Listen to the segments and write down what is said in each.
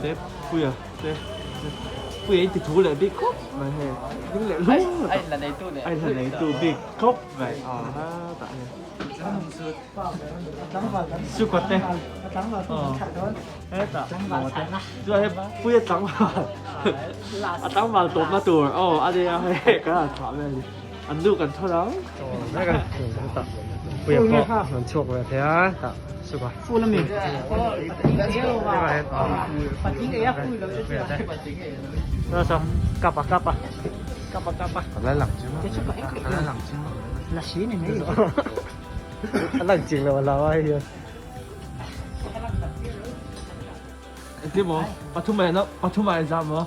Te puia te puia in ti thu leh bik khawp mai hei ding leh hlung a in la neitu leh a in la neitu bik khawp mai a ha tah hian sukha te hetah maw te chuan hei puia tlangval a tlangval tawpna tur aw a nia hei kan han thlah vel hi an nu kan thawn ang. Puia pawh an chhuak ve thei a tah sukha. Kapa kapa kapa kapa. A lang ching lo a hlau a hei hian. Engtin maw pathum ah hian pathum ah inzah maw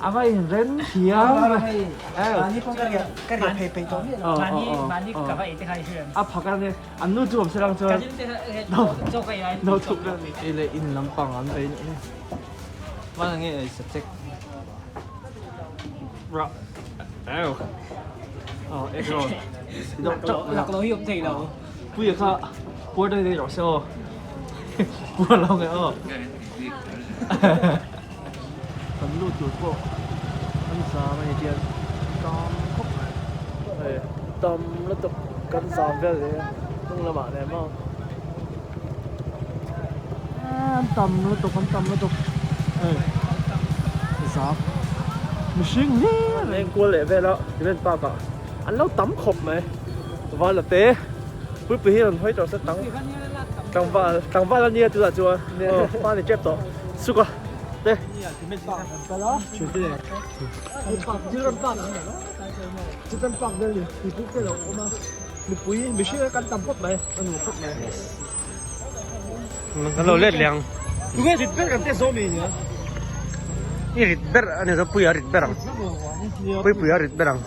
a va inren thiam a phak a nia an nu chu awm se lang chuan no thuk vel ni leh in lampang an ei nih hi hman nge ei sa chek ra aw egg roll Puia kha puar daih daih rawh se aw puar lo nge aw kan lut tur pawh an zam a ni tiang tam khawp mai hei tam lutuk kan zam vel leh hnung lamah leh maw an tam lutuk an tam lutuk hei zam mihring hlir an enkual leh vel a event park ah. An lo tam khawp mai. Vala te puipui hi rawn hawi tawh se tang tlangval tlangval a nia tunah chuan aw pa ni tep tawh suka te. Mipui mihring kan tam khawp mai a nuam khawp mai. Kan lo let leh ang. Tunge rit ber kan test zawk mi nia. I rit ber a ni zawk pui a rit ber ang. Pui pui a rit ber ang.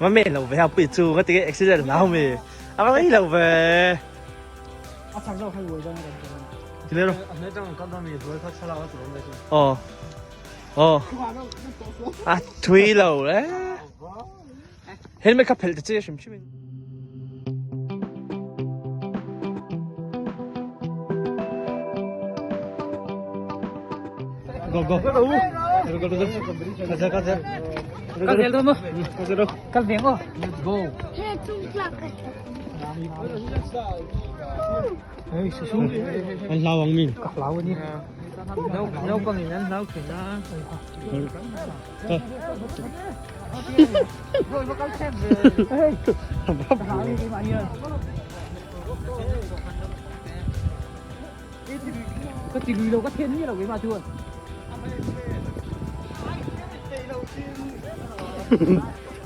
Ma mẹ lâu về học bị chu cái tiếng accident nào mẹ à mà lâu về thì lên rồi ờ ờ à thui lâu đấy helmet ka phelh ta che hrim hrim in. Go go. Go go go. Kaza kaza. Kal vel dawn maw? Kaza do. Kal veng aw. Let's go. An hlau ang min. Ka hlau ani. Naupang in an hlau thin a. Ka ti lui lo ka then mi lo keimah chuan.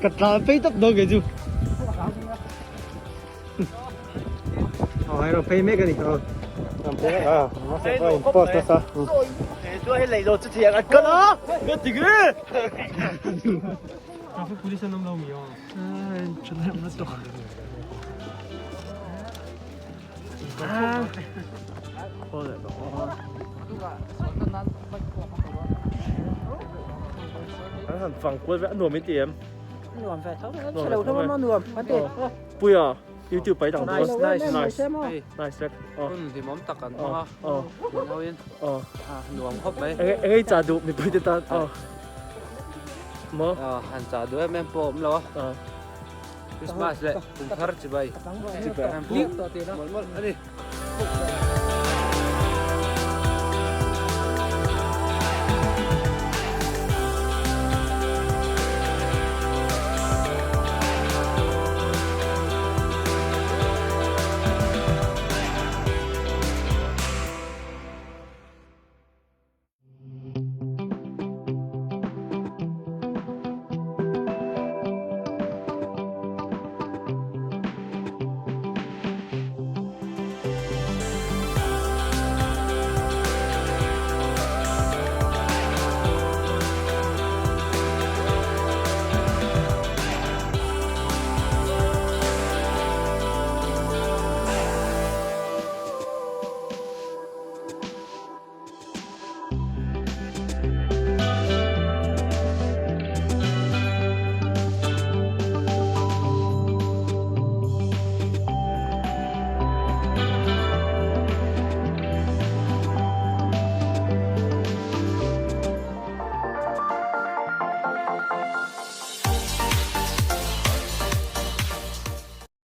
Ka tla phei tawp dawn kei chu. Aw hei phei mek a ni. Aw. Ah, post nasa. Chuan hei lei lo chu thiang an kal a. Ka ti nge. Traffic police an awm lo mi aw. Ai, chun hem na tuk. An han fang kual ve a nuam in ti em? Nuam ve tho. Chhe lo tho a nuam. An ti. Puia YouTube pai dang Nice nice nice nice vek. Hun hlimawm tak an hmang a. Min ho in. Nuam khawp mai. Engei cha duh mipui te tan. Maw? Han cha duh em em pawh awm lo a. Christmas leh kum thar chibai. Chibai. Mawlh mawlh a ni.